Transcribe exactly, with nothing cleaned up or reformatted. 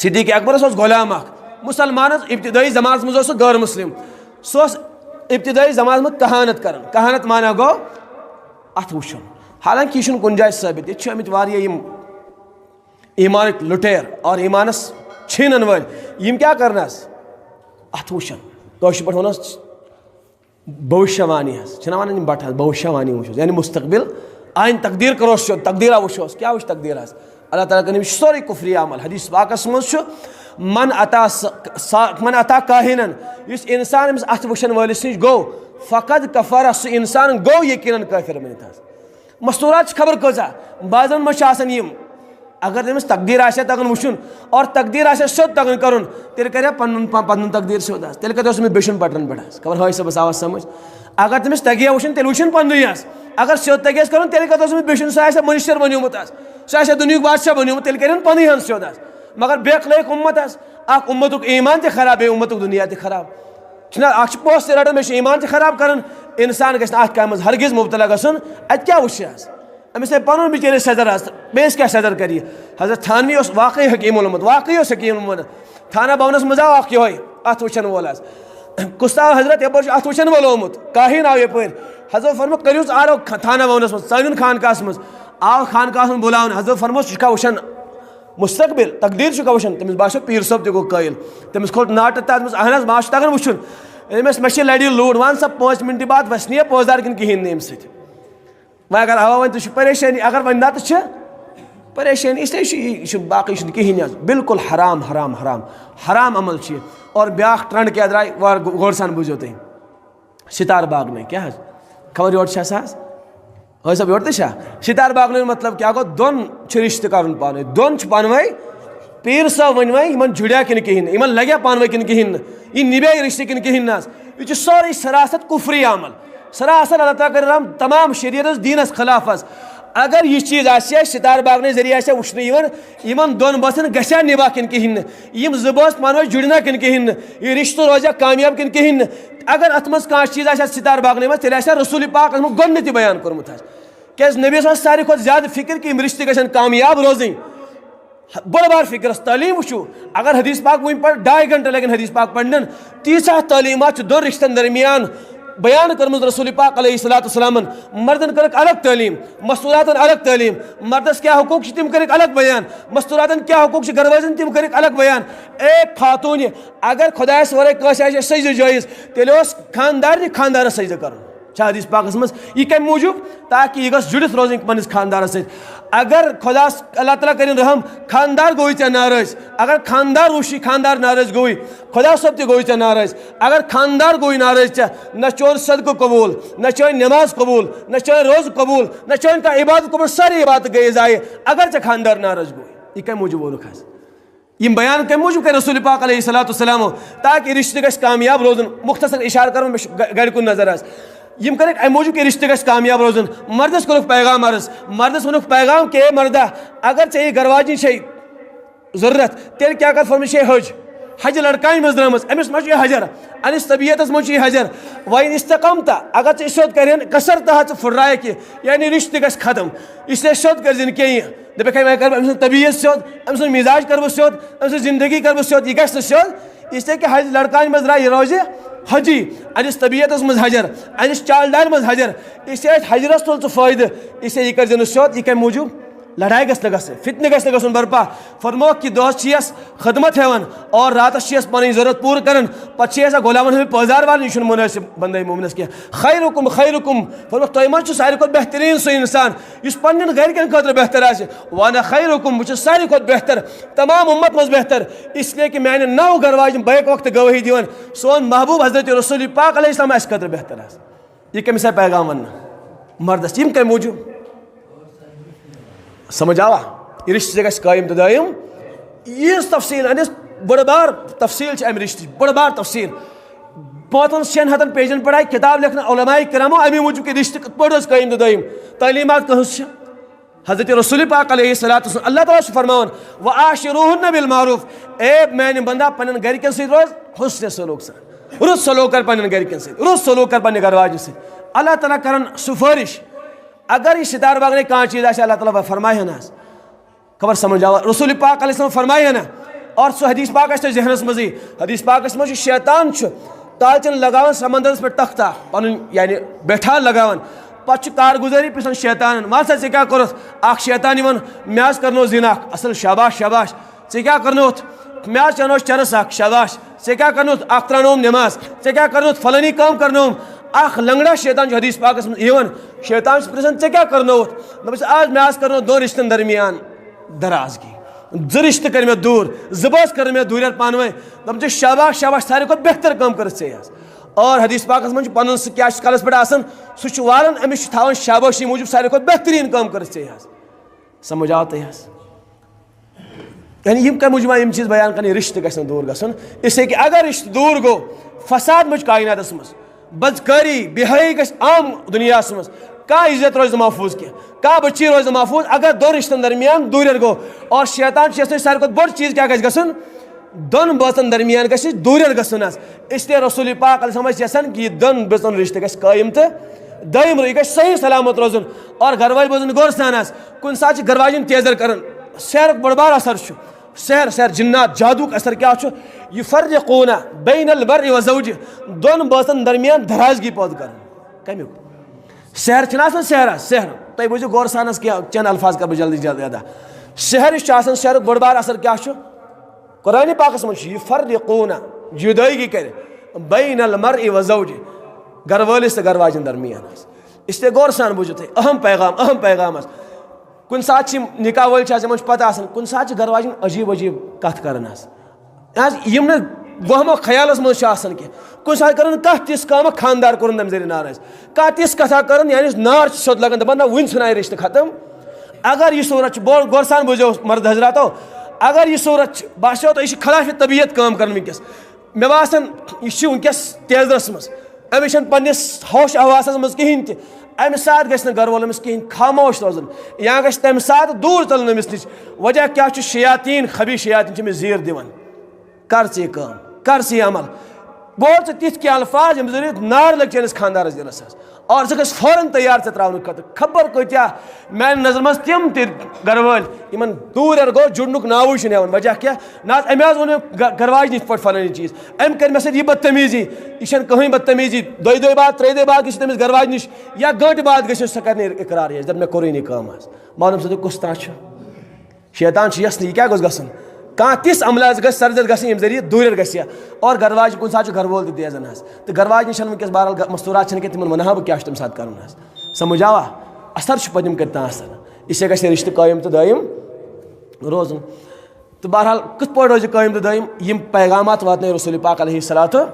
صدیق اکبرس اوس غلام اکھ، مسلمانس ابتدٲئی زمانس منٛز اوس سُہ غٲر مسلم۔ سُہ اوس ابتدٲئی زمانس منٛز کہانت کران۔ کہانت معنی گوٚو اتھٕ وٕچھُن۔ حالانکہ یہِ چھُنہٕ کُنہِ جایہِ ثٲبت۔ ییٚتہِ چھِ آمٕتۍ واریاہ یِم ایمانٕکۍ لُٹیر اور ایمانس چھینن وٲلۍ۔ یِم کیٛاہ کرنس؟ اتھٕ وٕچھن۔ کٲشِر پٲٹھۍ ونو بھوشیہ وانی حظ، چھِنہ وَنان یِم بَٹہٕ حظ، بھوشیہ وانی وٕچھوس، یعنی مستقبل، آیِندٕ تقدیٖر کَروس سیوٚد، تقدیٖرا وٕچھوس، کیٛاہ وٕچھ تقدیٖرَس؟ اللہ تعالیٰ کٔرِن، یہِ چھُ سورُے کُفری عمل۔ حدیث پاکَس منٛز چھُ، "من اتا س-، سا-، من اتا کاہنن"، یُس اِنسان أمِس اَتھٕ وٕچھَن وٲلِس نِش گوٚو، "فقد کفر"، سُہ اِنسان گوٚو یقیٖناً کٲفِر بٔنِتھ حظ۔ مستوٗرات چھِ خبر کۭژاہ، بازرَن منٛز چھِ آسان یِم۔ اگر تٔمِس تقدیٖر آسہِ ہا تَگان وٕچھُن اور تقدیٖر آسہِ ہا سیوٚد تَگان کَرُن، تیٚلہِ کَرِ ہا پَنُن پَ-، پَنُن تقدیٖر سیوٚد حظ۔ تیٚلہِ کَتہِ اوس أمِس بیچھُن پَٹرَن پٮ۪ٹھ حظ؟ خبر ہٲے صٲبَس آوا سَمٕجھ؟ اگر تٔمِس تَگہِ ہا وٕچھُن، تیٚلہِ وٕچھُن پَنُنُے حظ۔ اگر سیوٚد تَگہِ ہَس کَرُن، تیٚلہِ کَتہِ اوس أمِس بیچھُن؟ سُہ آسہِ ہا مٔنِشتٕر بَنیومُت حظ، سُہ آسہِ ہا دُنیُہُک بادشاہ بَنیومُت، تیٚلہِ کَرِہَن پَنٕے ہَن سیوٚد حظ۔ مگر بے اخلٲق اُمت حظ، اَکھ اُمتُک ایٖمان تہِ خراب، بیٚیہِ اُمتُک دُنیا تہِ خراب۔ چھُنہ، اَکھ چھُ پونٛسہٕ تہِ رَٹان، بیٚیہِ چھُ ایٖمان تہِ خراب کَران۔ اِنسان گژھِ نہٕ اَتھ کامہِ منٛز ہرگز مُبتلا گژھُن۔ اَتہِ کیٛاہ وٕچھِ حظ؟ أمِس ہے پَنُن بِچٲرِس سٮ۪زر آسہِ، بیٚیِس کیٛاہ سٮ۪زر کَرِ یہِ؟ حضرت تھانوی اوس واقعی حکیٖم الامت، واقعی اوس حکیٖم الامت۔ تھانہ بھونَس منٛز آو اکھ یِہوٚے اَتھ وٕچھَن وول حظ۔ کُس تام حضرت یَپٲرۍ چھُ اَتھ وٕچھَن وول آمُت، کاہِن آو یَپٲرۍ۔ حضرت فرموو، "کٔرِوُس آرو خ-، تھانہ بھونَس منٛز، ژٲنِوُن خانقاہَس منٛز۔" آو خانقاہَس منٛز بُلاونہٕ، حضرت فرمووُس، "ژٕ چھُکھا وٕچھان مستقبل، تقدیٖر چھُکھا وٕچھان؟" تٔمِس باسیو پیٖر صٲب تہِ گوٚو قٲیِل۔ تٔمِس کھوٚت ناٹہٕ تَتھ منٛز، "اہن حظ، ماز چھُ تَگان وٕچھُن۔" أمِس، "مےٚ چھِ لڑی لوٗر، وَن سا پانٛژھ مِنٹہِ بعد وَسہِ نہٕ یہِ پٲزار کِنہٕ کِہیٖنۍ نہٕ اَمہِ سۭتۍ؟" وۄنۍ اگر ہوا وۄنۍ تُہۍ چھِو پریشٲنی، اگر وۄنۍ نَتہٕ چھِ پریشٲنی، اس لیے چھُ یہِ، یہِ چھُ باقٕے چھُنہٕ کِہیٖنۍ حظ، بالکل حرام، حرام، حرام، حرام عمل چھُ یہِ۔ اور بیٛاکھ ٹرٛنٛڈ کیٛاہ درٛاے، وار-، غور سان بوٗزِو تُہۍ۔ سِتار باغنٕے کیٛاہ حظ؟ خبر یورٕ چھا سا حظ؟ حٲج صٲب، یورٕ تہِ چھا؟ سِتار باغنٕے مطلب کیٛاہ گوٚو؟ دۄن چھُ رِشتہٕ کَرُن پانہٕ ؤنۍ، دۄن چھُ پانہٕ ؤنۍ۔ پیٖر صٲب ؤنۍ وۄنۍ، یِمَن جُڑیا کِنہٕ کِہیٖنۍ نہٕ، یِمَن لَگیا پانہٕ ؤنۍ کِنہٕ کِہیٖنۍ نہٕ، یہِ نِبیا یہِ رِشتہٕ کِنہٕ کِہیٖنۍ نہٕ حظ؟ یہِ چھُ سورُے سراسر کُفری عمل۔ سراسر اللہ تعالیٰ کٔرِنۍ رحم تمام شریعتس دینس خلاف حظ۔ اگر یہِ چیز آسہِ ہا، ستارٕ باغنہٕ ذٔریعہٕ آسہِ ہا وٕچھنہٕ یِوان، یِمن دۄن بٲژن گژھِ ہا نباہ کِنہٕ کِہیٖنۍ نہٕ، یِم زٕ بٲژ پانہٕ ؤنۍ جُڑِ نا کِنہٕ کِہیٖنۍ نہٕ، یہِ رشتہٕ روزِ ہا کامیاب کِنہٕ کِہیٖنۍ نہٕ۔ اگر اتھ منٛز کانٛہہ چیز آسہِ ہا ستارٕ باغنہٕ منٛز، تیٚلہِ آسہِ ہا رسول پاک اتھ منٛز گۄڈٕنیتھٕے بیان کوٚرمُت حظ۔ کیازِ نبی صٲب ساروی کھۄتہٕ زیادٕ فکر کہِ یِم رشتہٕ گژھن کامیاب روزٕنۍ۔ بٔڑ بار فکرس تعلیٖم وٕچھِو۔ اگر حدیث پاک وٕنۍ پرِ، ڈاے گھنٹہٕ لگن حدیث پاک پرنس۔ تیٖژاہ تعلیٖمات چھِ دۄن رشتن درمیان بیان کٔرمٕژ رسول پاک علیہ الصلوۃ والسلامن۔ مردن کٔرٕکھ الگ تعلیٖم، مستوراتن الگ تعلیٖم۔ مردس کیٛاہ حقوٗق چھِ، تِم کٔرٕکھ الگ بیان۔ مستوراتن کیٛاہ حقوٗق چھِ گرٕ واجٮ۪ن، تِم کٔرٕکھ الگ بیان۔ اے خاتوٗنہِ، اگر خۄدایس ورٲے کٲنٛسہِ آسہِ ہے سجدٕ جٲیز، تیٚلہِ اوس خاندارنہِ خاندارس سجدٕ کرُن۔ چھا حدیث پاکس منٛز؟ یہِ کمہِ موٗجوٗب؟ تاکہِ یہِ گژھِ جُڑِتھ روزٕنۍ پننِس خاندارس سۭتۍ۔ اگر خۄداس، اللہ تعالیٰ کٔرِن رحم، خاندار گوٚوٕے ژےٚ ناراض، اگر خاندار وٕچھی، خاندار ناراض گوٚوٕے، خۄدا صٲب تہِ گوٚوٕے ژےٚ ناراض۔ اگر خاندار گوٚوٕے ناراض ژےٚ، نہ چون صدقہٕ قبوٗل، نہ چٲنۍ نٮ۪ماز قبوٗل، نہ چٲنۍ روزٕ قبوٗل، نہ چٲنۍ کانٛہہ عبادت قبوٗل، سٲرٕے عبادت گٔیے ضایع، اگر ژےٚ خاندار ناراض گوٚوٕے۔ یہِ کمہِ موٗجوٗب ووٚنُکھ حظ؟ یِم بیان کمہِ موٗجوٗب کٔرۍ رسول پاک علیہ الصلوۃ والسلام؟ تاکہِ رشتہٕ گژھِ کامیاب روزُن۔ مختصر اشارٕ کرو مےٚ چھُ گرِ کُن نظر حظ۔ یِم کٔرٕکھ امہِ موٗجوٗب کہِ رشتہٕ گژھِ کامیاب روزُن۔ مردس کوٚرُکھ پیغام عرض، مردس ووٚنُکھ، "پیغام کہ اے مردا، اگر ژےٚ یہِ گرٕ واجِنۍ چھے ضروٗرت، تیٚلہِ کیٛاہ کر؟ فرمٲیِو، چھے حج، حج لڑکانہِ منٛز درٛامٕژ، أمِس ما چھُ یہِ حجر؟ أمِس طبیعتس منٛز چھُ یہِ حجر۔ وۄنۍ استقمت، اگر ژٕ یہِ سیوٚد کرِہن، کثر تہٕ ژٕ پھُٹرایکھ یہِ، یعنی رشتہٕ گژھِ ختم۔ اس لیے سیوٚد کٔرۍ زِ نہٕ کینٛہہ یہِ۔ دَپٮ۪کھ ہے، وۄنۍ کَرٕ بہٕ أمۍ سُنٛد طبیعت سیوٚد، أمۍ سُنٛد مِزاج کَرٕ بہٕ سیوٚد، أمۍ سٕنٛز زِندگی کَرٕ بہٕ سیوٚد، یہِ گژھِ نہٕ سیوٚد۔ اس لیے کہِ حج لڑکانہِ منٛز درٛاو، یہِ روزِ حجی، أمِس طبیعتَس منٛز حجر، أمِس چالہِ ڈالہِ منٛز حجر۔ اس لیے اَتھ حجرَس تُل ژٕ فٲیدٕ۔ اس لیے یہِ کٔرۍ زِ نہٕ سیوٚد۔ یہِ کَمہِ موٗجوٗب؟ لڑایہِ گژھِ نہٕ گژھٕنۍ، فتنہٕ گژھِ نہٕ گژھُن برپا۔ فرمووُکھ کہِ دۄہَس چھِ یَس خدمت ہٮ۪وان اور راتَس چھِ یَس پَنٕنۍ ضروٗرت پوٗرٕ کَران، پَتہٕ چھِ یَس گۄلامَن ہٕنٛدِ پٲزار والٕنۍ، یہِ چھُنہٕ مُنٲسِب بندے مومنَس کینٛہہ۔ خیرکم خیرکم، فرمووُکھ، تۄہہِ منٛز چھُ ساروی کھۄتہٕ بہتریٖن سُہ اِنسان یُس پننٮ۪ن گرِکٮ۪ن خٲطرٕ بہتر آسہِ۔ وانا خیرکم، بہٕ چھُس ساروی کھۄتہٕ بہتر، تمام اُمت منٛز بہتر، اس لیے کہ میانہِ نو گرٕ واجٮ۪ن بیک وقت گوٲہی دِوان، سون محبوب حضرت رسول پاک علیہ السلام آسہِ خٲطرٕ بہتر آسہِ۔ یہِ کٔمِس آیہِ پیغام وننہٕ؟ مردس۔ یِم کمہِ موٗجوٗب؟ سمجھ آوا؟ یہِ رشتہٕ گژھِ قٲیِم تہٕ دٲیِم۔ یِہٕنٛز تفصیٖل، یعنی بٔڑ بار تفصیٖل چھِ امہِ رشتٕچ، بٔڑ بار تفصیٖل۔ پانٛژن شٮ۪ن ہتن پیجن پٮ۪ٹھ آیہِ کِتاب لیکھنہٕ علماء کرامو اَمی موٗجوٗب کہِ رشتہٕ کِتھ پٲٹھۍ روزِ قٲیِم تہٕ دٲیِم۔ تعلیٖمات کٕہٕنٛز چھِ؟ حضرت رسول پاک علیہ الصلوۃ والسلام، اللہ تعالیٰ چھُ فرماوان، "وعاشروہن بالمعروف"، اے میانہِ بندہ، پننٮ۪ن گرِکٮ۪ن سۭتۍ روز حسن سلوک سان، رُت سلوک کر پننٮ۪ن گرِکٮ۪ن سۭتۍ، رُت سلوک کر پننہِ گرٕ واجہِ سۭتۍ۔ اللہ تعالیٰ کرن سفٲرِش۔ اگر یہِ ستارٕ باغنے کانٛہہ چیٖز آسہِ، اللہ تعالیٰ فرمایہِ ہنا۔ خبر سمجھ آوا؟ رسول پاک علیہ السلام فرمایہِ ہنا۔ اور سُہ حدیث پاک آسہِ تۄہہِ ذہنس منٛزٕے۔ حدیث پاکس منٛز چھُ شیطان چھُ تالچن لگاوان سمندرس پٮ۪ٹھ تختہ، پنُن یعنی بیٹھا لگاوان۔ پتہٕ چھُ کارگُزٲری پرژھان شیطانن، "وَن سا، ژےٚ کیٛاہ کوٚرُتھ؟" اکھ شیطان یِوان، "مےٚ حظ کرنوو زِنا اکھ۔" اصل شاباش، شاباش۔ "ژےٚ کیٛاہ کرنووُتھ؟" "مےٚ حظ چنووُس چرس اکھ۔" شاباش۔ "ژےٚ کیٛاہ کرنووُتھ؟" "اکھ ترٛاونووُم نٮ۪ماز۔" "ژےٚ کیٛاہ کرنووُتھ؟" "فلٲنی کٲم کرنٲوٕم۔" اکھ لنگڑا شیطان چھُ حدیث پاکس منٛز یِوان، شیطان چھُ پرژھان، "ژےٚ کیٛاہ کرنووُتھ؟" دپان چھُس، "آز مےٚ حظ کرنوو دۄن رشتن درمیان درازگی، زٕ رشتہٕ کٔرۍ مےٚ دوٗر، زٕ بٲژ کٔر مےٚ دوٗرٮ۪ر پانہٕ ؤنۍ۔" دپان چھُ، "شاباش، شاباش، ساروی کھۄتہٕ بہتر کٲم کٔرٕتھ ژےٚ حظ۔" اور حدیث پاکس منٛز چھُ پنُن سُہ کیٛاہ چھُ کلس پٮ۪ٹھ آسان، سُہ چھُ والان، أمِس چھُ تھاوان شابٲشی موٗجوٗب ساروی کھۄتہٕ بہتریٖن کٲم کٔرٕتھ ژےٚ حظ۔ سمجھ آو تۄہہِ حظ؟ یعنی یِم کَمہِ موٗجوٗب آیہِ یِم چیٖز بیان کرنہٕ؟ رشتہٕ گژھِ نہٕ دوٗر گژھُن۔ اس لیے کہ اگر رشتہٕ دوٗر گوٚو، فساد مچہِ کائناتس منٛز، بدکاری، بے حیائی گژھِ عام دُنیاہس منٛز، کانٛہہ عزت روزِ نہٕ محفوظ کینٛہہ، کانٛہہ بچی روزِ نہٕ محفوٗظ، اگر دۄن رشتن درمیان دوٗرٮ۪ر گوٚو۔ اور شیطان چھُ یژھان ساروی کھۄتہٕ بوٚڑ چیٖز کیٛاہ گژھِ گژھُن؟ دۄن بٲژن درمیان گژھِ دوٗرٮ۪ر گژھُن حظ۔ اس لیے رسول پاک علیہ السلام ٲسۍ یژھان کہ یہِ دۄن بٲژن رشتہٕ گژھِ قٲیِم تہٕ دٲیِم، یہِ گژھِ صحیح سلامت روزُن۔ اور گرٕ وٲلۍ بٲژن غور سان حظ، کُنہِ ساتہٕ چھِ گرٕ واجٮ۪ن تیزر کران، سحرُک بوٚڑ بار اثر چھُ۔ سحر، سحر، جنات، جادوُک اثر کیٛاہ چھُ؟ یفرقون بین المرء و زوجہ، دۄن بٲژن درمیان درازگی پٲدٕ کران۔ کمیُک؟ سحر چھُنہٕ آسان سحر، سحر۔ تُہۍ بوٗزِو غور سانس کینٛہہ چند الفاظ کرٕ بہٕ جلدی جلدی ادا۔ سحر یُس چھُ آسان، سحرُک بوٚڑ بار اثر کیٛاہ چھُ؟ قرآن پاکس منٛز چھُ، یفرقون، جدٲیی کرِ، بین المرء و زوجہ، گرٕ وٲلِس تہٕ گرٕ واجٮ۪ن درمیان حظ۔ اس لیے غور سان بوٗزِو تُہۍ، اہم پیغام، اہم پیغام حظ۔ کُنہِ ساتہٕ چھِ یِم نکاح وٲلۍ چھِ آسان، یِمن چھُ پتہ آسان، کُنہِ ساتہٕ چھِ گرٕ واجٮ۪ن عجیٖب عجیٖب کتھ کران حظ۔ حظ، یِم نہٕ وہمو خیالس منٛز چھِ آسان کینٛہہ۔ کُنہِ ساتہٕ کران کانٛہہ تِژھ کٲم، خاندار کوٚرُن تمہِ ذٔریعہٕ ناراض۔ کانٛہہ تِژھ کتھا کران، یعنی نار چھِ سیوٚد لگان، دپان، "نہ، وُنہِ ژھٕنایہِ رشتہٕ ختم۔" اگر یہِ صورت چھِ، بول غور سان بوٗزِو مرد حضراتو، اگر یہِ صورت چھِ، باسیو تۄہہِ، یہِ چھِ خلاف طبیعت کٲم کران وٕنکیٚس۔ مےٚ باسان، یہِ چھِ وٕنکیٚس تیزرس منٛز، أمِس چھَنہٕ پننِس ہوش حواسس منٛز کِہیٖنۍ تہِ۔ امہِ ساتہٕ گژھِ نہٕ گرٕ وول أمِس کِہیٖنۍ، خاموش روزُن، یا گژھِ تمہِ ساتہٕ دوٗر ژَلُن أمِس نِش۔ وجہ کیٛاہ چھُ؟ شیاطیٖن، خبیٖث شیاطیٖن چھِ أمِس زیٖر دِوان۔ کر ژٕ یہِ کٲم، کر ژٕ یہِ عمل۔ بول ژٕ تِتھۍ کینٛہہ الفاظ، ییٚمہِ ذٔریعہٕ نار لٔگۍ چٲنِس خانٛدارَس دِلَس حظ۔ اور ژٕ گژھ فوراً تیار ژےٚ ترٛاونہٕ خٲطرٕ۔ خبر کۭتیٛاہ میٛانہِ نظرِ منٛز تِم تہِ گَرٕ وٲلۍ، یِمَن دوٗر یَر گوٚو، جُڑنُک ناوٕے چھُنہٕ ہٮ۪وان۔ وجہ کیٛاہ؟ نہ حظ، أمۍ حظ ووٚن مےٚ گَ-، گَرٕ واجنہِ یِتھ پٲٹھۍ فلٲنی چیٖز، أمۍ کٔر مےٚ سۭتۍ یہِ بدتمیٖزی۔ یہِ چھَنہٕ کٕہٕنۍ بدتمیٖزی۔ دۄیہِ دۄہہِ بعد، ترٛیٚیہِ دۄہہِ بعد گٔژھِو تٔمِس گَرٕ واجنہِ نِش، یا گٲنٛٹہِ بعد گٔژھِو، سۄ کَرِ نہٕ اِقرارٕے حظ، دَپہِ، "مےٚ کوٚرُے نہٕ یہِ کٲم حظ۔" معلوم سا تُہۍ کُس تانۍ چھُ؟ شیطان چھُ یژھان، یہِ کیٛاہ گوٚژھ گژھُن؟ کانٛہہ تِژھ عملہٕ حظ گژھِ سرزد گژھٕنۍ، ییٚمہِ ذٔریعہٕ دوٗرٮ۪ر گژھِ ہا۔ اور گرٕ واجہِ، کُنہِ ساتہٕ چھُ گرٕ وول تہِ تیزن حظ، تہٕ گرٕ واجنہِ چھَنہٕ وٕنکیٚس بہرحال گ-، مستوٗرات چھَنہٕ کینٛہہ، تِمن وَنہٕ ہا بہٕ کیٛاہ چھُ تَمہِ ساتہٕ کَرُن حظ۔ سَمجھ آوا؟ اثر چھُ پَتہٕ یِم کٔرۍ تان آسان۔ اس لیے گژھِ ہے رِشتہٕ قٲیِم تہٕ دٲیِم روزُن۔ تہٕ بہرحال، کِتھ پٲٹھۍ روزِ قٲیِم تہٕ دٲیِم؟ یِم پیغامات واتنٲے رسول پاک علیہ الصلوۃ